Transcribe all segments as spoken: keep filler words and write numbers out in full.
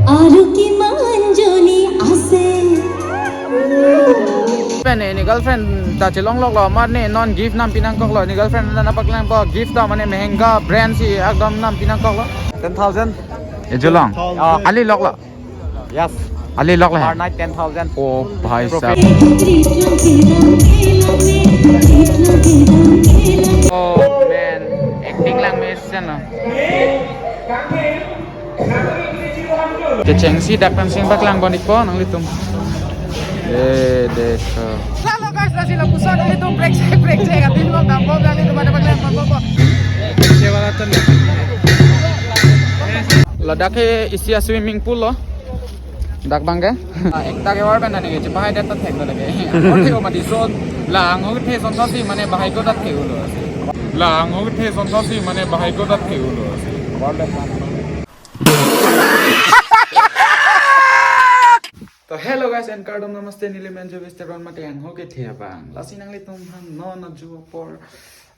Aru kiman joni ase. Pen ne, ne girlfriend ta chelongloklo, amat ne non gift nam pinangkoklo, ne girlfriend ta nangpaklangpo, gift ta mane mehenga brand si ekdom nam pinangkoklo. Ten thousand. Ejolong. Ah. Ali loklo. Yes. Ali loklo. Per night ten thousand. Oh, bhai sahab. Oh man, acting lang mesen lo. Kechengsi dak pen sing paklang bonik po nanglitum. Eh, deh. Halo guys, lasi lapuson nanglitum break check, break check. Atin lo dampo nanglitum ada paklang bonik po. Ladak ke isi a-swimming pool lo. Dak bang ke? Ah, ekta ke war pen ani ke, chepahai det ta thek lo lagi. Angkor thek mati son, la angkor thek son thasi mane bahai ko ta thek lo. La angkor thek son thasi mane bahai ko ta thek lo. War le. To hello guys and kardom, namaste, neli men Jovis Teron mate angkor kethe abang. Lasi nanglitum aphan non ajo apor,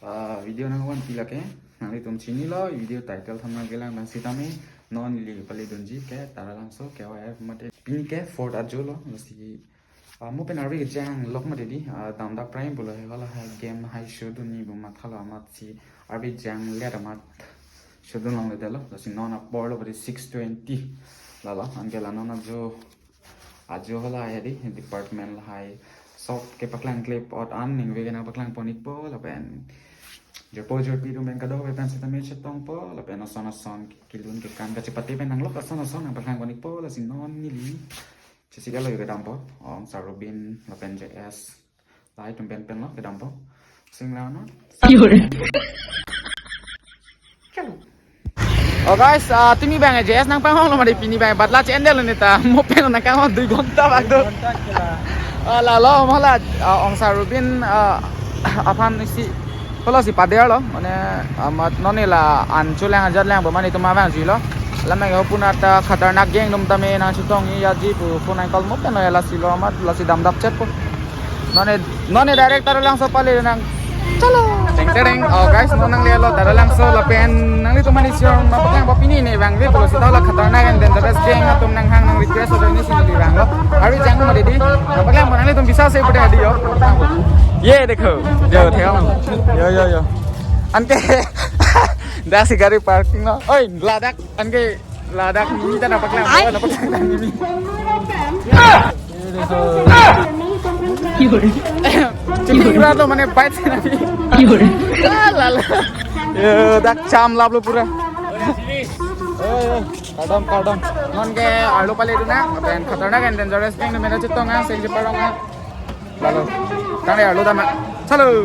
ah, video nangvan pila ke. Nanglitum chinilo, video title thumbnail kelang abang sitame. Non neli pale dunji ke Taralangso K Y F mate. Pini ke fourth ajo lo, lasi, ah, mo pen arve kejang lok mate di, ah, damdak prime pulo he, hala hai game hai shodun ni bu mathalo amatsi arve janglet amat shodun longledetlo, lasi non apor lo badi six twenty. Lalo, anke la non ajo, ajo hala hai di, department lahai sok kepaklang klepot an ningve ke nangpaklang ponit po, lapen jorpo jorpi atum pen kadokave pen sitame chetongpo, lapen ason ason kelun kekan kachepate pen nanglok ason ason nangpaklang ponit po, lasi non neli chesik alo yo kedampo, Ong Sarubin, lapen J S. Lahai atum pen pen lo kedampo. Sing la non. Oh guys, ah, tumi bang J S nangpanghong lo mari pini bang, but la che-endetlo neta. Mo pen nangkanghong dui ghonta bak do. Ah, lalo mo la, ah, Ong Sarubin, ah, aphan isi, hala si pader lo, mane, ah, amat non ne la an chulang ajat lang bo mane tuma bang juilo. Lamang ho punata khatarnak gang atum tame nangchetongji aji pu phone nangcall mo pen lo ya, lasi lo amat lasi damdap chet po. Non ne, non ne director Taralangso pale nang. Chalo. Teng tereng. Oh guys, non nanglelo Taralangso lapen nanglitum mani sior mapaklang bo pini ne bang ve pulo sita la khatarnak and dangerous gang atum nanghang nang request ajoine si neli bang lo. Arve jang mati di. Mapaklang bo nanglitum bisa se pute di yo. Ye dekho. Yo theo. Yo yo yo. Anke. Dak si gari parking lo. Oi, ladak. Anke ladak mini ta nangpaklang, ai, nangpaklang mini. Chuping ra to mane bike se nangpi. Ah, lalo. Yo, dak cham laplo pura. Yo, yo, kardom, kardom. Non ke arlo pale dun na, pen khatarnak and dangerous gang atum mena chetong ang, seng cheparong ang. Lalo. Tang ya, lo tama. Chalo.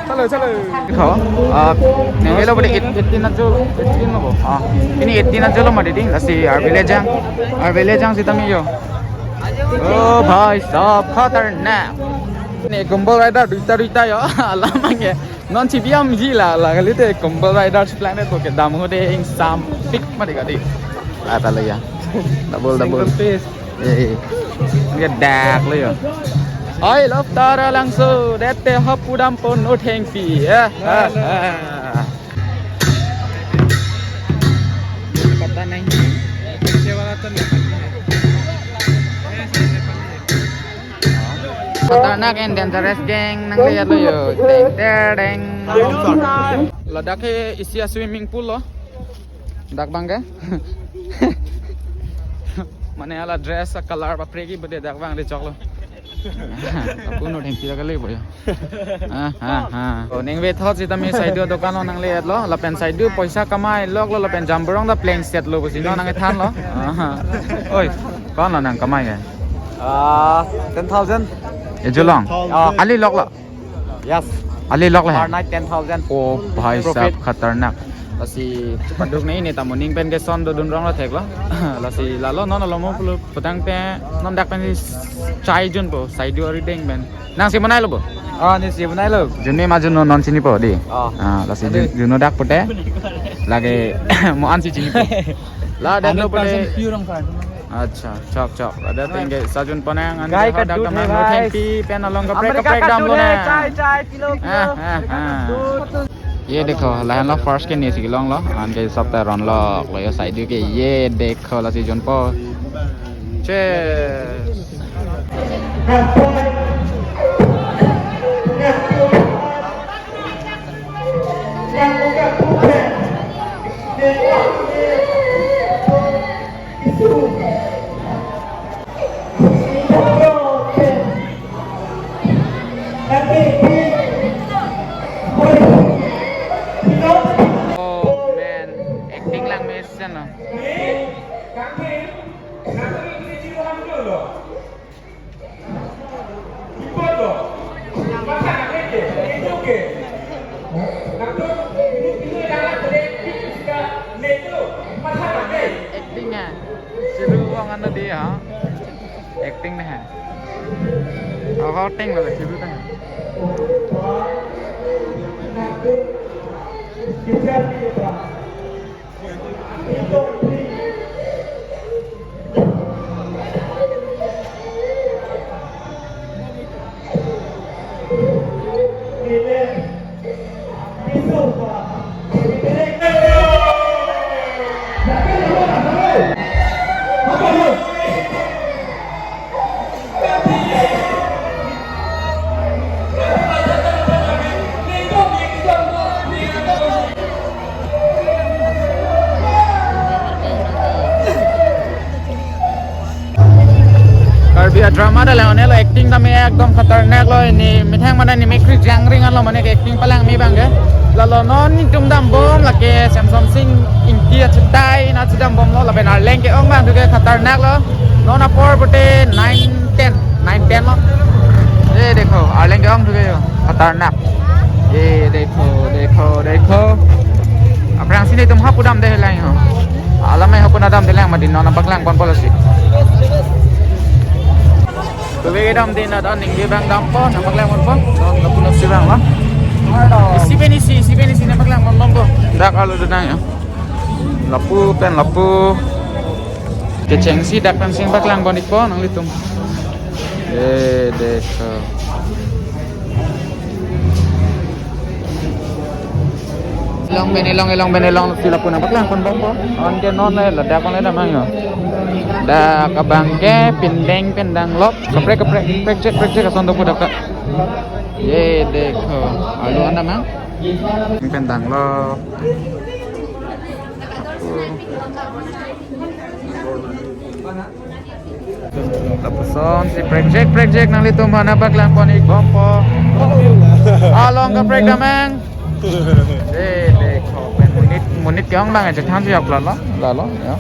Chalo, chalo. Kho. Ah, neli lo bole eight, eighteen ajo, eighteen lo bo. Ah, pini eighteen ajo lo mati di. Lasi arve le jang. Arve le jang sitame yo. Oh, bhai sahab, khatarnak. Ne Kumbal Rider duita duita yo. Alam ang ye. Non chibiam ji la, la kalite Kumbal Rider si plan to kedam ho de ingsam pik mati kadi. Ata lo ya. Double, double. Single piece. Eh, eh. Ini dak lo yo. I love Taralangso, dete hapu dampo no thengpi. Ya. Ah, ah. Pata nahi. Khatarnak and dangerous gang nangle lo yo. Teng tereng. Ladak ke isi a-swimming pool lo. Dak bang ke? Mane hala dress a-color bapre ki bade dak bang de choklo. Apuno thengpi kali bo ya. Ah, ah, ah. Oh, ningve thot sitame saidu dokan lo nangledet lo, lapen saidu poisa kamai loklo, lapen jamborong ta plengset lo pusi non nangthan lo. Ah. Oi, kon lo nangkamai ke? Ah, ten thousand. Ejolong. Ah. Ali loklo. Yes. Ali loklo he. Per night ten thousand. Oh, bhai sahab, profit. Khatarnak. Lasi paduk nei ne tamo ning pen ke son dodun rong lo thek lo. Lasi lalo non lo mo pulo putang pe non dak pen si chai jun po, saidu ari deng pen. Nangsi bonai lo bo? Ah, neli si bonai lo. Junmi ma junno non chinipo di. Ah. Ah, lasi jun-, junno dak pute. Lake mo ansi chinipo. La dan lo pute. Hundred percent pure ang khan. Acha, chok chok. Ada tingge sajun panang an. Gai ke hadak kadun tamang hai, lo guys. Thengpi pen along kaprek America kaprek dam lo kadun hai, na. Chai chai kilo kilo. Ah, ah, ah. Kadun. Ye dekho, lahenlo first ke nesi kelonglo, anke sab ta ronloklo yo side ke, ye dekho lasi jonpo. Cheers. Oh man, acting lang mesen lo. Acting ya. Siru uang anu dia. Acting nih. Awal ting lah siru tah. Karbi a-drama ta lang one lo, acting tame ekdom khatarnak lo, ne methang mane ne mekri jangring lo mane ke acting palangme abang ke. Lalo non netum dambom lake Semson Sing Ingti achetai na chedambomlo, lapen arleng ke-ong abang thu ke khatarnak lo. Non apor pute nine ten, nine ten lo. Ye dekho, arleng ke-ong thu ke yo, khatarnak. Ye dekho, dekho, dekho. Aphrangsi netum hapu damde lang ho. Alamai hapu na damde lang, mati non nangpaklang ponpo lasi. Tuve kedam din na dan ningke abang dampo, nangpaklang ponpo. Lapu lapu si abang lo. Isi pen isi, isi pen isi nangpaklang ponpo. Dak arlo dodang yo. Lapu pen lapu. Kechengsi dak pensi nangpaklang pon-ikpo nanglitum. Ye dekho. Elong pen elong, elong pen elong, si lapu nangpaklang ponbompo. Anke non le ladak abang le damnang yo. Dak abang ke pindeng pindang lok, kaprek kaprek, prekjek prekjek ason do pu dak ta. Ye dekho, alu an damnang. Pindang lok. Lapuson si prekjek prekjek nanglitum aphan nangpaklang pon-ikbompo. Along kaprek damnang. De de kopen monit monit ke-ong abang aja than si yok lalo lalo ya.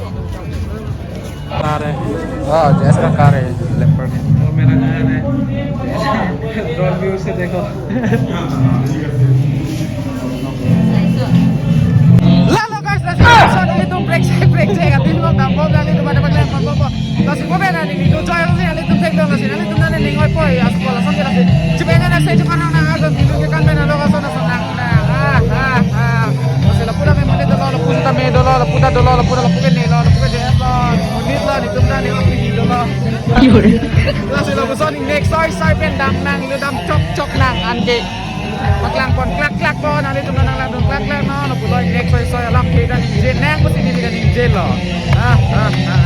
Kare. Oh, jazz ka kare. Lemper. Oh, mera naam hai. Drone view se dekho. Lalo guys, lasi lapuson nanglitum prekjek prekjek atin bom dambom nanglitum pada pada yang bom bom. Lasi ko bena ni tu joy si nanglitum theklo lasi nanglitum nane ning oi poi aspol ason ke lasi. Chibena na se chukan nang nang ason bilu ke kan bena lo ason ason nang nang. Ah ah ah. Lasi lapu tame monit dolo, lapu tame dolo, lapu ta dolo, lapu ta lapu ke ne lo, lapu ke je lo. Monit lo, netum nane ning oi dolo. Lasi lapuson next soi soi pen damnang, lu dam chok chok nang anke. Paklang pon klak klak pon, nanglitum nang lang dun klak klak non, pulo next soi soi alam ke dan ningje nang, mesti ini dan ningje lo. Ah, ah, ah, ah.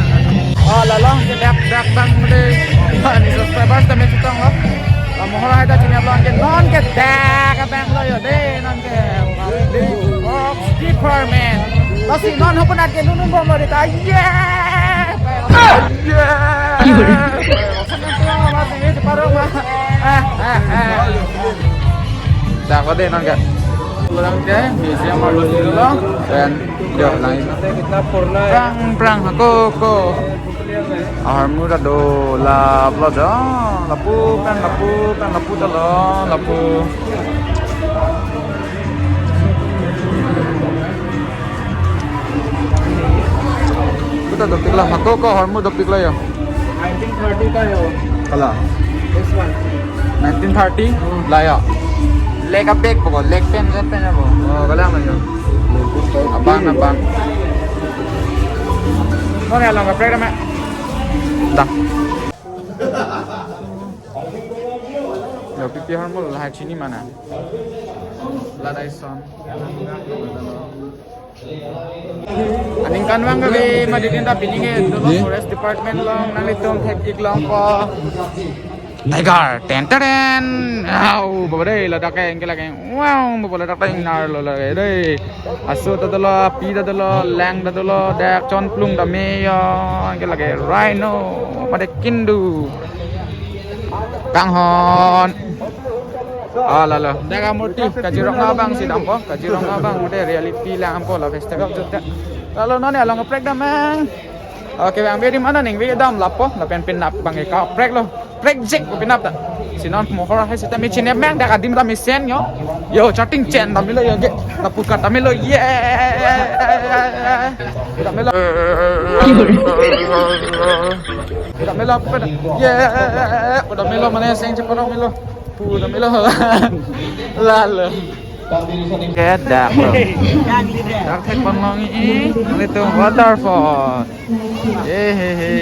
Oh, lalo, ke dak dak abang mede. Ah, ni subscribers tame chetong lo. Kamu hora hai ta chini upload ke non ke dak abang lo yo de, non ke. Box department. Lasi non hapun at ke nunun bom lo de ta. Yeah! Yeah! Masih ini separuh mah. Ah, ah, ah. Dak lo de non ke. Pulang ke museum arlo dolo. Pen yo lang. Prang prang hako ko. Ahormu ta do lap lo do. Lapu pen lapu pen lapu ta lo lapu. Puta dopik lo, hako ko ahormu dopik lo yo. Nineteen thirty ka yo. Kala. This one. Nineteen thirty? Hmm. La yo. Leg a bag po, leg pen, leg pen po. Oh, kalang lo yo. Abang, abang. Oke, along kaprek dam. Dah. Yo, pipi ahormu lahai chini mana? Ladai son. Aningkanvang kave mati din ta pining ke dolo forest department along nanglitum thek-ik longpo. Tiger, ten ten ten. Au, baba dei, ladak ke, anke lake. Wow, baba ladak ta ingnar lo lake dei. Aso ta dolo, api ta dolo, lang ta dolo, dak chonplung ta me yo, anke lake rhino, mate kindu. Kanghon. Ah, lalo. Dak amurti, Kaziranga abang si dampo, Kaziranga abang, mate reality lang dampo la festival chot ta. Lalo non along kaprek dam ang. Okay, bang beri mana ning beri dam lapo, lapen penap abang kaprek lo. Prek jek ko penap ta. Si non mohor hai seta mi chine meng dak adim ta mesen yo. Yo, charting chen ta melo yo ge. Lapu kat ta melo ye. Ta melo. Ta melo apa ta? Ye. Ta melo mane seng chepa ta melo. Pu ta melo. Lalo. Ke dak lo. Dak thek pon long i, nelitum waterfall. Hehehe.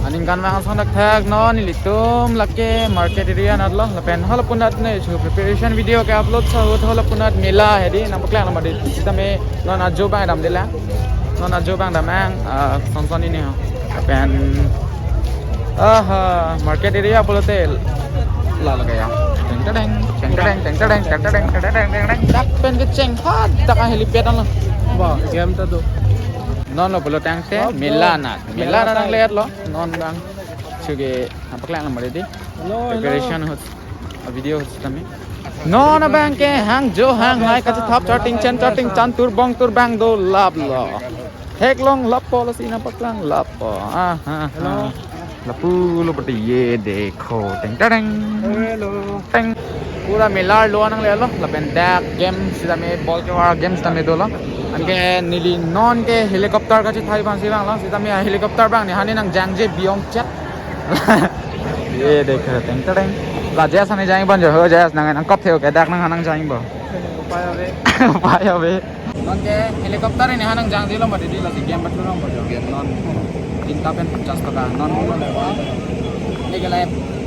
Aningkanvang ason dak thek non nelitum lake market area anat lo. Lapen halapunat ne chu preparation video ke upload sa ahut halapunat mela hedi nangpaklang mati. Sitame non ajo abang damde la. Non ajo abang dam ang, ah, son son ini ho. Lapen, aha, market area pulote lalo kaya. Teng teng, teng teng, teng teng, teng teng, teng teng, teng teng. Dak pen kecheng hadak a helipad anlo. Ba, game ta do. Non lo pulo tangte, oh, mela anat. Mela anat nanglet lo. Non abang. Chuge, nangpaklang mati di. Hello, hello. Preparation ahut. A video ahut sitame. Non abang ke hangjo hanghai kachethap charting chen charting chan tur bong tur bang do lap lo. Theklong lapo lasi nangpaklang lapo. Ah, ah, hello. Ah. Lapu lo pati ye dekho. Teng teng. Hello. Teng. Pura mela arlo nangle lo. Lapen dak game sitame ball kewar game sitame dolo. Anke neli non ke helicopter kachethai abang si abang lo. Sitame helicopter abang ne hani nangjangje biong chet. Ye dekho teng teng. La Jess hani jang bang jo ho Jess nang nangkop theo ke dak nang hanang jang bo. Upai ave. Upai ave. Non ke helicopter ne hanang jangje lo mati di lasi game bat long bo jo. Non tinta pen pachas taka non. Ne ke la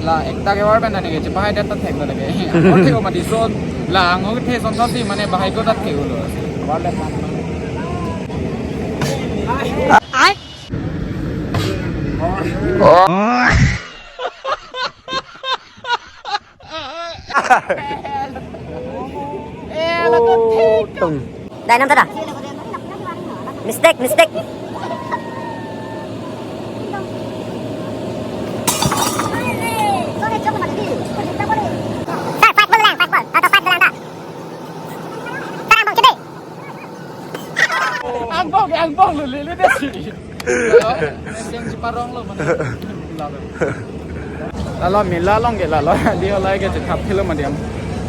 la ekta kewar pen ne ke chepahai det ta thek lo ke. Or thek mati son la ang ho the son si mane bahai ko ta thek lo. War le. Dai nam tada. Mistake, mistake. Five, five ball lang, five ball. Out of five ball lang ta. Tara bong kede. Angbong, angbong lo lele desi. Seng cheparong lo mane. Lalo mela along ke lalo. Di halai ke chethap thelo madiam.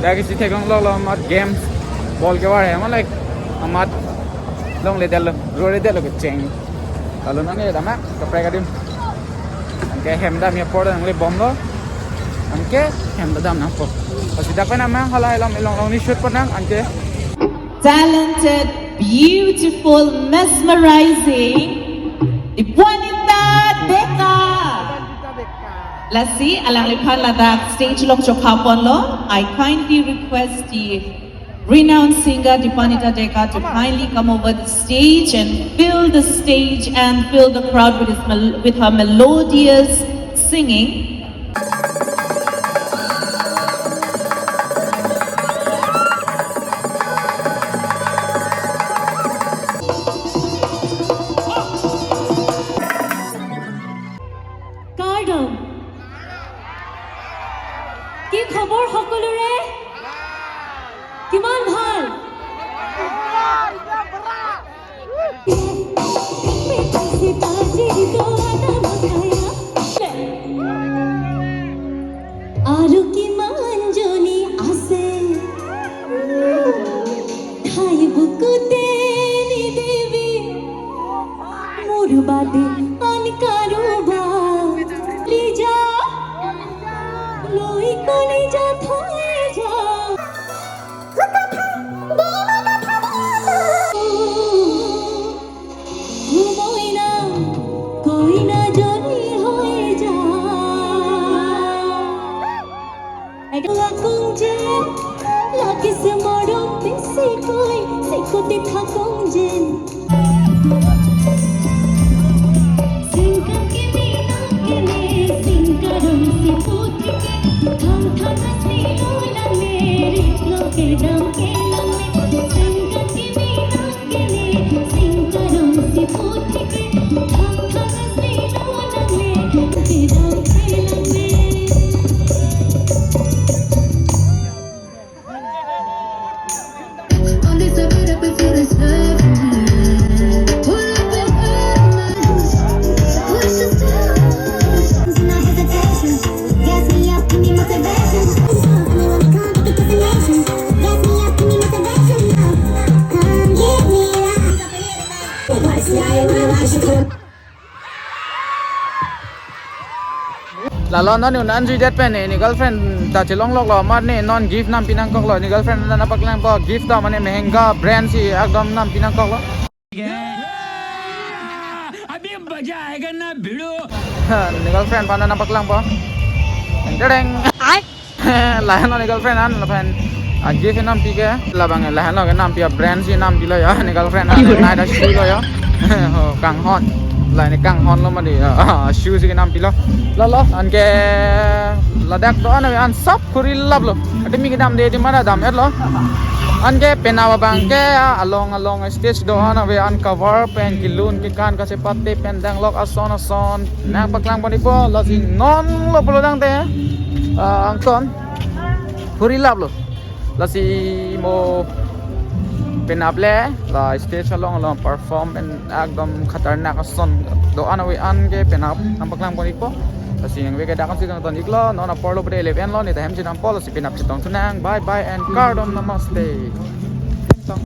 Dak isi theklong lo lo amat games. Ball kewar he mane amat longledetlo. Roledetlo kecheng. Lalo nang ne dam ak kaprek adim. Anke hem dam apor nangle bomlo. Anke hem dam nangpo. Pasi dak pen amang halai along ilong long ni shoot pon nang anke. Talented, beautiful, mesmerizing, Dipanita Deka. Lasi, alangliphan ladak stage along chokha ponlo. I kindly request the renowned singer Dipanita Deka to kindly come over the stage and fill the stage and fill the crowd with, his mel- with her melodious singing. কাৰ্ডম। কি খবৰ সকলোৰে? কিমান ভাল? আৰু কিমান জনী আছে ঠাই বুকুতে নিদিবি মোৰ বাদে আন কাৰোবাৰ। লৈ যা, লৈ কলিজা থৈ যা। কইনা, কইনা জনী হৈ যা। Lalo non un-an juidet pen ne, ne girlfriend ta chelongloklo, amat ne non gift nam pinangkoklo, ne girlfriend ta nangpaklangpo, gift ta mane mehenga brand si ekdom nam pinangkoklo. अभी मजा आएगा ना भिड़ू। Ne girlfriend aphan nangpaklangpo. Tereng. Ai. Lahenlo ne girlfriend an, lapen a gift nampi ke, labang lahenlo ke nampi a brand si nampilo ya, ne girlfriend an, nai ta shoe lo ya. Oh, Kanghon. La ne Kanghon lo mati, ah, shoe si nampilo. Lalo, anke ladak do-an ave an sap khuri laplo. Ati mi kedam de di mana dam-etlo. Anke penap abang ke, ah, along along stage do-an ave an cover pen kelun kekan kasepate pen danglok ason ason nangpaklangpon ikpo, lasi non lo pulo tangte, ah, angton khuri laplo. Lasi mo penap le la stage along along perform pen ekdom khatarnak ason do-an ave an ke penap nangpaklangpon ikpo. Lasi nangve ke dak-an si kangton iklo, non apor lo pada eleven lo, ne ta hem si dampo, lasi penap chetong thu nang. Bye bye and kardom, namaste.